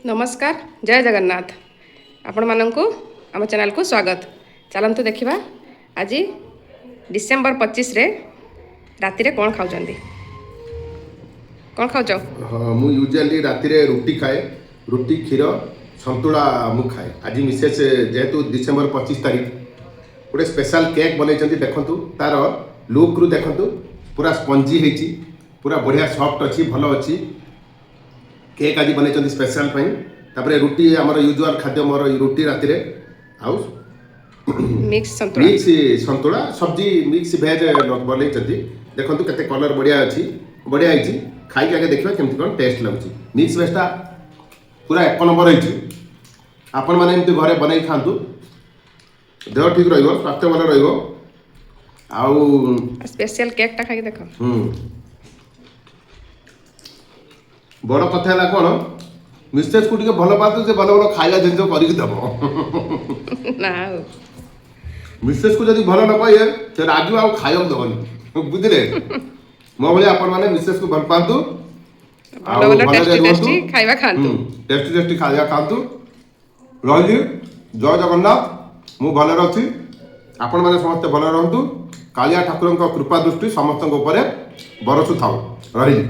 ନମସ୍କାର, ଜୟ ଜଗନ୍ନାଥ। ଆପଣମାନଙ୍କୁ ଆମ ଚ୍ୟାନେଲକୁ ସ୍ୱାଗତ। ଚାଲନ୍ତୁ ଦେଖିବା, ଆଜି ଡିସେମ୍ବର 25ରେ ରାତିରେ କ'ଣ ଖାଉଛନ୍ତି। କ'ଣ ଖାଉଛ? ହଁ, ମୁଁ ୟୁଜୁଆଲି ରାତିରେ ରୁଟି ଖାଏ। ରୁଟି, କ୍ଷୀର, ସନ୍ତୁଳା ମୁଁ ଖାଏ। ଆଜି ମିସେସ୍ ଯେହେତୁ ଡିସେମ୍ବର 25 ତାରିଖ, ଗୋଟେ ସ୍ପେଶାଲ କେକ୍ ବନେଇଛନ୍ତି। ଦେଖନ୍ତୁ, ତାର ଲୁକ୍ରୁ ଦେଖନ୍ତୁ, ପୁରା ସ୍ପଞ୍ଜି ହେଇଛି, ପୁରା ବଢ଼ିଆ ସଫ୍ଟ ଅଛି, ଭଲ ଅଛି। କେକ୍ ଆଜି ବନେଇଛନ୍ତି ସ୍ପେଶାଲ ପାଇଁ। ତାପରେ ରୁଟି, ଆମର ୟୁଜୁଆଲ ଖାଦ୍ୟ ମୋର ରୁଟି ରାତିରେ ଆଉ ମିକ୍ସ ସନ୍ତୁଳା। ମିକ୍ସ ସନ୍ତୁଳା, ସବଜି, ମିକ୍ସ ଭେଜ୍ ବନେଇଛନ୍ତି। ଦେଖନ୍ତୁ, କେତେ କଲର୍ ବଢ଼ିଆ ଅଛି, ବଢ଼ିଆ ହେଇଛି। ଖାଇକି ଆଗେ ଦେଖିବା କେମିତି କ'ଣ ଟେଷ୍ଟ ଲାଗୁଛି। ମିକ୍ସ ଭେଜ୍ଟା ପୁରା ଏକ ନମ୍ବର ହେଇଛି। ଆପଣମାନେ ଏମିତି ଘରେ ବନେଇ ଖାଆନ୍ତୁ, ଦେହ ଠିକ୍ ରହିବ, ସ୍ୱାସ୍ଥ୍ୟ ଭଲ ରହିବ ଆଉ ସ୍ପେଶିଆଲ କେକ୍ଟା ଖାଇକି ଦେଖ। ବଡ଼ କଥା ହେଲା କ'ଣ, ମିସେସ୍କୁ ଟିକେ ଭଲ ପାଆନ୍ତୁ, ସେ ଭଲ ଭଲ ଖାଇବା ଜିନିଷ କରିକି ଦେବ। ନା ଆଉ। ମିସେସ୍କୁ ଯଦି ଭଲ ନ ପାଇବେ, ସେ ରାଗିବ, ଆଉ ଖାଇବାକୁ ଦେବନି, ବୁଝିଲେ? ମୋ ଭଳି ଆପଣମାନେ ମିସେସ୍କୁ ଭଲ ପାଆନ୍ତୁ। ଭଲ ଭଲ ଭଲରେ ଟେଷ୍ଟି ରୁହନ୍ତୁ। ଟେଷ୍ଟି ଖାଇବା ଖାଆନ୍ତୁ। ଟେଷ୍ଟି ଟେଷ୍ଟି ଖାଇବା ଖାଆନ୍ତୁ। ରହିଲି, ଜୟ ଜଗନ୍ନାଥ। ମୁଁ ଭଲରେ ଅଛି, ଆପଣମାନେ ସମସ୍ତେ ଭଲରେ ରହନ୍ତୁ। କାଳିଆ ଠାକୁରଙ୍କ କୃପା ଦୃଷ୍ଟି ସମସ୍ତଙ୍କ ଉପରେ ବରସୁଥାଉ। ରହିଲି।